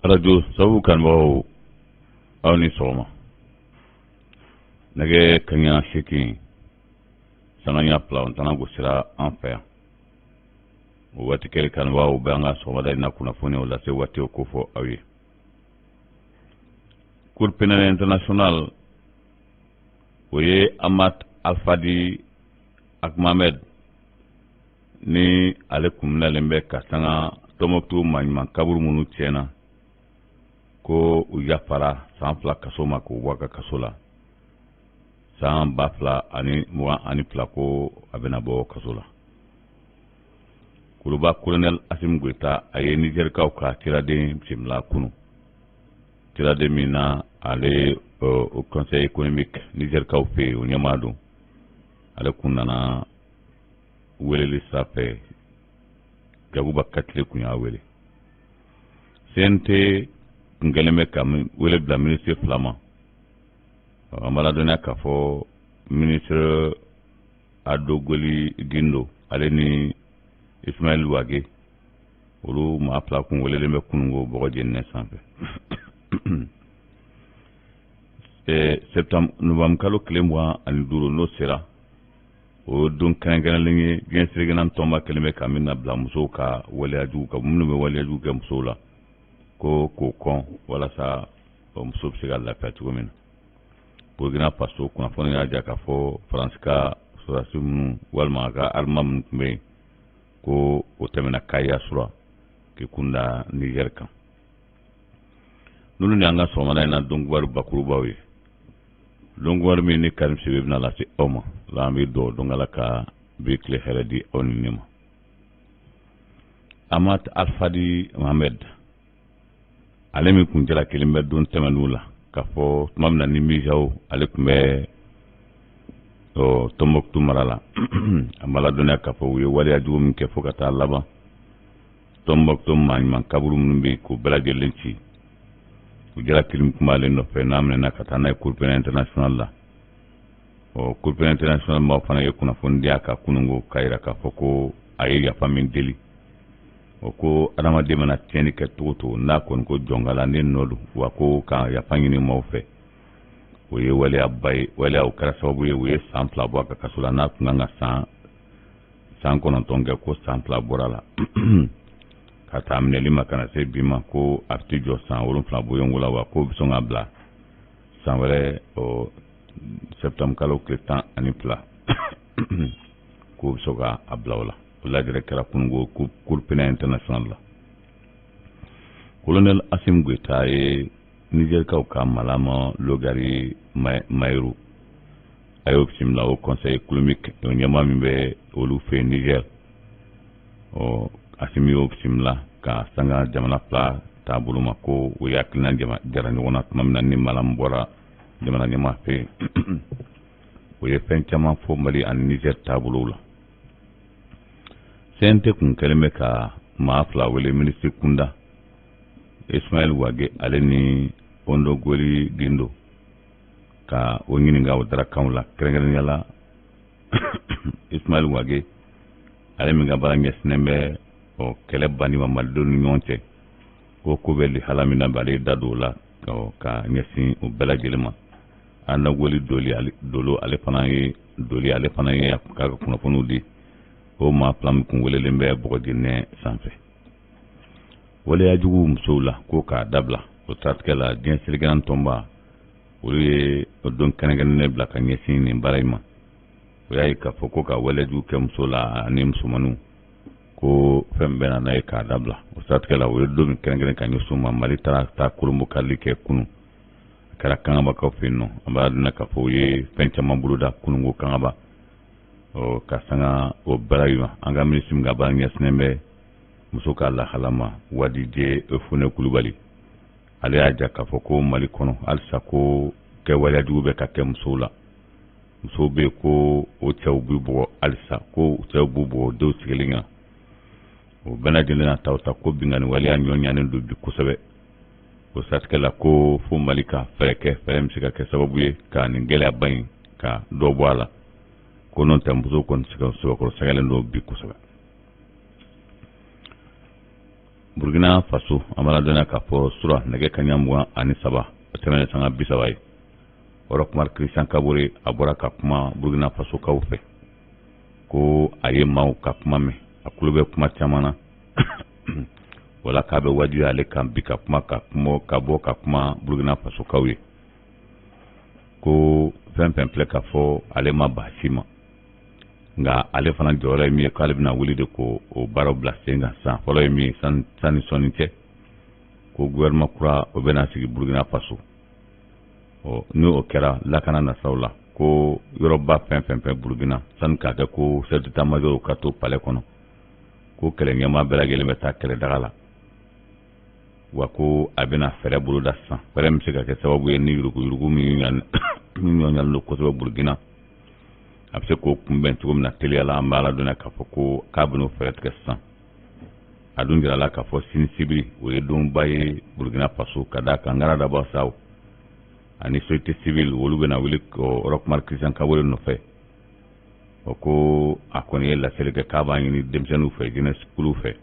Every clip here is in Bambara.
Arajo sabu kanubagaw, aw ni sɔgɔma. Nɛgɛ kaɲa 8 sanga ɲa 2 o tana gosira an fɛ yan. O waati kɛli, kanubagaw bɛ an ka sɔgɔmada in na kunnafoni o lase waati o kofɔ aw ye. Cour pénale internationale, o ye Amat Alfadi Ag Mohamed ni ale kun minɛlen bɛ ka sanga Tɔnbɔkutu maɲuman kaburu minnu tiɲɛna, ko u yafara san 2 kaso ma k'u bɔ a ka kaso la. San 2022, ko a bɛna bɔ kaso la. Kuluba colonel Assimi Goïta, a ye Nizɛrikaw ka ciraden bisimila kunu, ciraden min na ale o conseil économique Nizɛrikaw fɛ yen, o ɲɛmaa don. Ale kun nana weleli sira fɛ, Jaguba Katile kun y'a wele. CNT kun kɛlen bɛ ka wele bila minisiri fila ma. An b'a ladɔnniya k'a fɔ ministre Adogoli Gindo, ale ni Ismaël Wage, olu maa fila kun welelen bɛ kununko bɔgɔ jeninɛ sanfɛ. Septembre, novembre kalo tile 25, n'o sera, o ye don kɛrɛnkɛrɛnlen ye diɲɛ seleke tɔnba kɛlen bɛ ka min na bila musow ka waleyajugu ka minnu bɛ waleyajugu kɛ musow la, ko k'o kɔn walasa muso bɛ se ka lafiya cogo min na. Burkina Faso, kunnafoni y'a jira k'a fɔ Faransi ka sɔrɔdasi minnu walima a ka armement minnu tun bɛ yen, ko o tɛmɛna Kayasura k'i kun da Niger kan. Ninnu de y'an ka sɔgɔmada in na donkibaru bakurubaw ye, donkibaru min ni Karim Sidibe bɛna lase aw ma la. An bɛ dugawu don Ala ka bi tile hɛrɛ di aw ni ne ma. Amat Alfadi Mohamed, ale min kun jalakilen bɛ don tɛmɛn'u la k'a fɔ tuma min na ni MUJAO ale tun bɛ Tɔnbɔkutu mara la, an b'a ladɔnniya k'a fɔ u ye waleya jugu min kɛ fo ka taa laban Tɔnbɔkutu maa ɲuman kaburu minnu bɛ yen, k'u bɛɛ lajɛlen ci, u jalakili tun b'ale nɔfɛ, n'a minɛna ka taa n'a ye Cour pénale internationale la. Ɔ, Cour pénale internationale maaw fana ye kunnafoni di a ka kununko k'a jira k'a fɔ ko a ye yafa min deli, o ko adamaden mana tiɲɛni kɛ cogo cogo, n'a kɔni ko jɔnkala ne nɔ don, wa ko ka yafa ɲini maaw fɛ, o ye waleyaba ye. Waleya o kɛra sababu ye u ye san 2 bɔ a ka kaso la. N'a tun kan ka san 9 kɛ, ko san 2 bɔra la ka taa minɛli ma ka na se bi ma, ko a bɛ jɔ san 7 bɔɲɔgɔnko la, wa k'o bɛ sɔn ka bila san wɛrɛ, ɔ, septembre kalo tile 12, k'o bɛ sɔn ka a bila o la. O lajɛrɛ kɛra kununko Cour pénale internationale la. Colonel Assimi Goïta ye Nizɛrikaw ka Malama Logari Mayiru, a y'o bisimila. O conseil économique o ɲɛmaa min bɛ olu fɛ yen Niger, ɔ, Assimi y'o bisimila ka sanga jamana fila taabolo ma, ko o ye hakilina jara ɲɔgɔn na. Tuma min na ni Malam bɔra jamana ɲɛmaa fɛ yen, o ye fɛn caman fɔ Mali ani Niger taabolow la. CNT kun kɛlen bɛ ka maa fila wele minisiri kunda, Ismaël Wage ale ni Ondogoli Gindo, ka o ɲininka o darakanw la, kɛrɛnkɛrɛnnenya la Ismaël Wage, ale min ka baara ɲɛsinnen bɛ ɔ kɛlɛ banni ma malidenw ni ɲɔgɔn cɛ, ko ko bɛ lihala min na, ale da don o la ka ɲɛsin o bɛɛ lajɛlen ma. Anagoli Doli Dolo, ale fana ye Doli, ale fana ye k'a ka kunnafoniw di. O maa fila min kun welelen bɛ bɔgɔjinɛ sanfɛ, waleya jugu musow la, ko k'a dabila, o siratigɛ la, diɲɛ seleke tɔnba, olu ye o don kɛrɛnkɛrɛnnen bila ka ɲɛsin nin baara in ma. O y'a ye k'a fɔ ko ka waleyajugu kɛ muso la ani musomaninw, ko fɛn bɛɛ na n'a ye k'a dabila. O siratigɛ la, o ye don min kɛrɛnkɛrɛn ka ɲɛsin u ma. Mali taara taa kolonbokarili kɛ kunun, a kɛra Kangabakaw fɛ yen nɔ. An b'a dɔn k'a fɔ u ye fɛn caman boloda kununko Kangaba, ɔ, ka sanga o baara in ma. An ka minisiri min ka baara ɲɛsinnen bɛ muso ka lahala ma, Wadije Fune Kulubali, ale y'a jira k'a fɔ ko Mali kɔnɔ halisa, ko kɛ waleyajugu bɛ ka kɛ musow la. Musow bɛ yen ko o cɛw b'u bugɔ halisa, ko cɛw b'u bugɔ denw sigilen kan. O bɛɛ lajɛlen na ta ta, ko binkanni waleya ɲɔ ɲanen don bi kosɛbɛ. O siratigɛ la, ko fo Mali ka fɛɛrɛ kɛ, fɛɛrɛ min bɛ se ka kɛ sababu ye ka nin gɛlɛyaba in ka dɔ bɔ a la, ko n'o tɛ, musow kɔni sɛbɛkɔrɔ sɛgɛlen don bi kosɛbɛ. Burkina Faso, an b'a ladɔnniya k'a fɔ sura nɛgɛ kaɲa 23, o tɛmɛnen sanga 30 ye, Roch Marc Christian Kabore a bɔra ka kuma Burkina Fasokaw fɛ ko a ye maaw ka kuma mɛn, a tulo bɛ kuma caman na, wala k'a bɛ wajibi ale kan bi ka kuma, ka kuma, ka bɔ ka kuma Burkina Fasokaw ye, ko fɛn fɛn filɛ ka fɔ, ale ma baasi ma, nka ale fana jɔyɔrɔ ye min ye, k'ale bɛna wuli de ko o baaraw bila sen kan. San fɔlɔ ye min ye, sanni sɔnni cɛ, ko gouvernement kura o bɛna sigi Burkina Faso. Ɔ, ni o kɛra, lakana nasaw la, ko yɔrɔba fɛn fɛn fɛn Burkina, sani k'a kɛ ko chef d'état major ka to palais kɔnɔ, ko kɛlɛ ɲɛmaa bɛɛ lajɛlen bɛ taa kɛlɛdaga la. Wa ko a bɛna fɛɛrɛ boloda sisan, fɛɛrɛ min bɛ se ka kɛ sababu ye ni yuruguyurugu min ɲɔɲalen don kosɛbɛ Burkina, a bɛ se k'o kunbɛn cogo min na teliya la. An b'a ladɔnniya k'a fɔ ko k'a bɛn'o fɛɛrɛ tigɛ sisan. A dun jirala k'a fɔ sini sibiri, o ye donba ye Burkina Faso, ka d'a kan Ngaradabasaw ani société civile, olu bɛna wuli Roch Marc Christian Kabore nɔfɛ. O ko a kɔni ye laseli kɛ k'a b'a ɲini denmisɛnninw fɛ, jeunesse kuluw fɛ,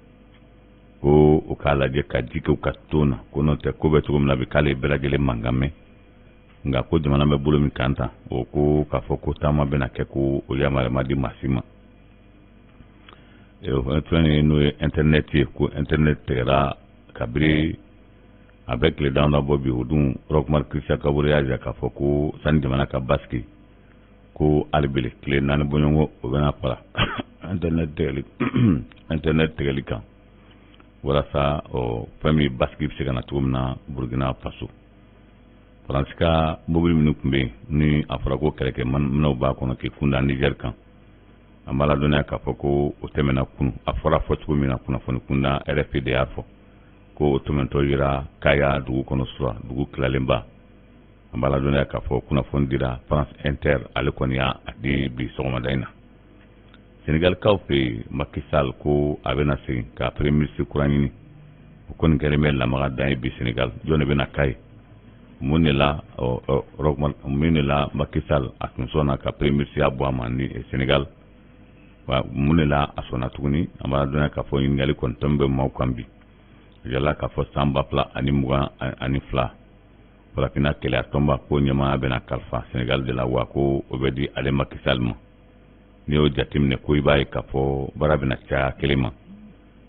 ko u k'a lajɛ ka ji kɛ u ka ton na, ko n'o tɛ, ko bɛ cogo min na bi, k'ale ye bɛɛ lajɛlen mankan mɛn, nka ko jamana bɛ bolo min kan tan, o ko k'a fɔ ko taama bɛna kɛ, ko o yamaruya ma di maa si ma. O fana fɛn ye, n'o ye internet ye, ko internet tigɛra kabiri a bɛ tile damadɔ bɔ bi. O dun, Roch Marc Christian Kabore y'a jira k'a fɔ ko sani jamana ka basigi, ko hali bi tile 4 bɔɲɔgɔnko o bɛna fara internet tigɛli kan, walasa ɔ fɛn min basigi bɛ se ka na cogo min na Burkina Faso. Faransi ka mobili minnu tun bɛ yen, ni a fɔra ko kɛlɛkɛ minɛnw b'a kɔnɔ k'i kunda Niger kan, an b'a ladɔnniya k'a fɔ ko o tɛmɛna kunu. A fɔra fɔ cogo min na, kunnafoni kunda RFI de y'a fɔ ko o tɛmɛntɔ yera Kaya dugu kɔnɔ sura, dugu tilalenba. An b'a ladɔnniya k'a fɔ kunnafoni dira France Inter, ale kɔni y'a di bi sɔgɔmada in na. Senegalikaw fɛ yen, Macky Sall ko a bɛna segin ka premier ministre kura ɲini. O kɔni kɛlen bɛ lamaga dan ye bi Senegal. Jɔn de bɛna k'a ye? Mun de la, mun de la Macky Sall a tun sɔnna ka premier ministre ya bɔ a ma ni Senegal? Wa mun de la a sɔnna tuguni? An b'a ladɔnniya k'a fɔ ɲininkali kɔni tɛmɛ bɛ maaw kan bi. Yala k'a fɔ san 2022, Farafinna Keleya tɔnba ko ɲɛmaaya bɛna kalifa Senegal de la, wa ko o bɛ di ale Macky Sall ma. N'i y'o jateminɛ, ko i b'a ye k'a fɔ baara bɛna caya kelen ma.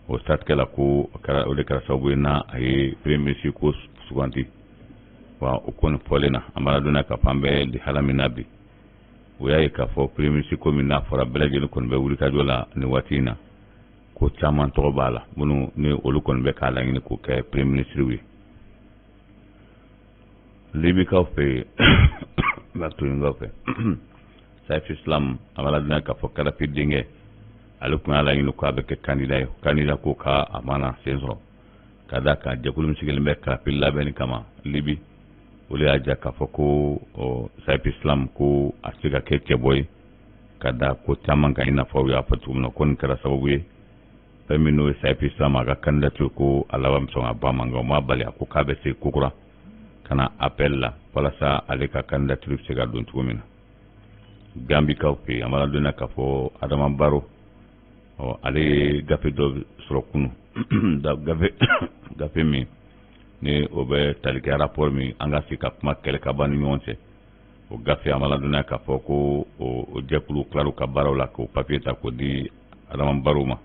O siratigɛ la, ko o de kɛra sababu ye n'a a ye premier ministre ko suganti. Wa o kɔni fɔlen na, an b'a ladɔnniya k'a fɔ an bɛ lihala min na bi, o y'a ye k'a fɔ premier ministre ko min n'a fɔra, bɛɛ lajɛlen kɔni bɛ wulikajɔ la nin waati in na, ko caman tɔgɔ b'a la, minnu ni olu kɔni bɛ k'a laɲini k'o kɛ premier ministre ye. Libikaw fɛ yen, Bartolinkaw fɛ, Saif Islam, a b'a ladɔnniya k'a fɔ Kadafi denkɛ, ale tun y'a laɲini k'a bɛ kɛ candidat ye. Candidat ko k'a mana sen sɔrɔ, ka d'a kan jɛkulu min sigilen bɛ kalafili labɛnni kama Libi, olu y'a jira k'a fɔ ko Saif Islam ko a tɛ se ka kɛ cɛbɔ ye, ka da ko caman kan, i n'a fɔ u y'a fɔ cogo min na. Ko nin kɛra sababu ye, fɛn min n'o ye Saif Islam a ka candidature, ko a laban bɛ sɔn ka bɔ a ma, nka o ma bali a ko k'a bɛ segin kokura ka na appel la, walasa ale ka candidature bɛ se ka don cogo min na. Gambikaw fɛ yen, an b'a ladɔnniya k'a fɔ Adama Barrow, ɔ, ale ye gafe dɔ sɔrɔ kunu, gafe min ni o bɛ tali kɛ rapport min an ka se ka kuma kɛlɛ ka ban ni ɲɔgɔn cɛ. O gafe, an b'a ladɔnniya k'a fɔ ko o jɛkulu tilar'u ka baaraw la k'o papier ta k'o di Adama Barrow ma.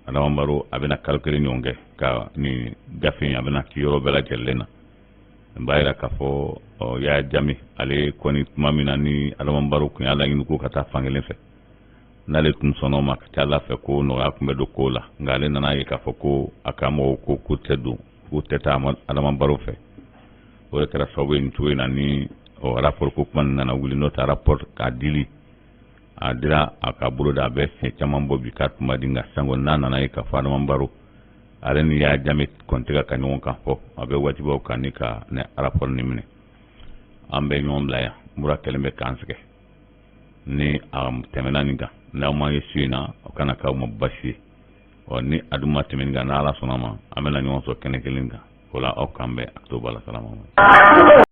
Adama Barrow a bɛna kalo 1 ɲɔgɔn kɛ ka nin gafe in, a bɛna ci yɔrɔ bɛɛ lajɛlen na. N b'a yira k'a fɔ Yaya Jammeh, ale kɔni, tuma min na ni Adama Barrow tun y'a laɲini ko ka taa fankelen fɛ, n'ale tun sɔnna o ma, ka ca Ala fɛ ko nɔgɔya tun bɛ don ko la. Nka ale nana ye k'a fɔ ko a ka mɔgɔw ko k'u tɛ don, k'u tɛ taa Adama Barrow fɛ. O de kɛra sababu ye nin cogo in na ni rapport ko kuma nana wuli. N'o tɛ, rapport k'a dili a dira a ka bolo da, a bɛ siɲɛ caman bɔ bi k'a tun ma di. Nka sisan kɔni, n'a nana ye k'a fɔ Adama Barrow ale ni Yaya Jammeh kɔni tɛ ka ɲɔgɔn kan fɔ, a bɛ wajibiya kan ni ka ne rapport nin minɛ. An bɛ ɲɔgɔn bila yan. Mura kɛlen bɛ k'an sɛgɛn. Ni a tɛmɛna nin kan, n'aw ma ye su in na, o kana k'aw ma basi ye. Ɔ, ni a dun ma tɛmɛ nin kan, n'Ala sɔnna ma, an bɛna ɲɔgɔn sɔrɔ kɛnɛ kelen kan. O la, aw k'an bɛn. A to b'a la, salama.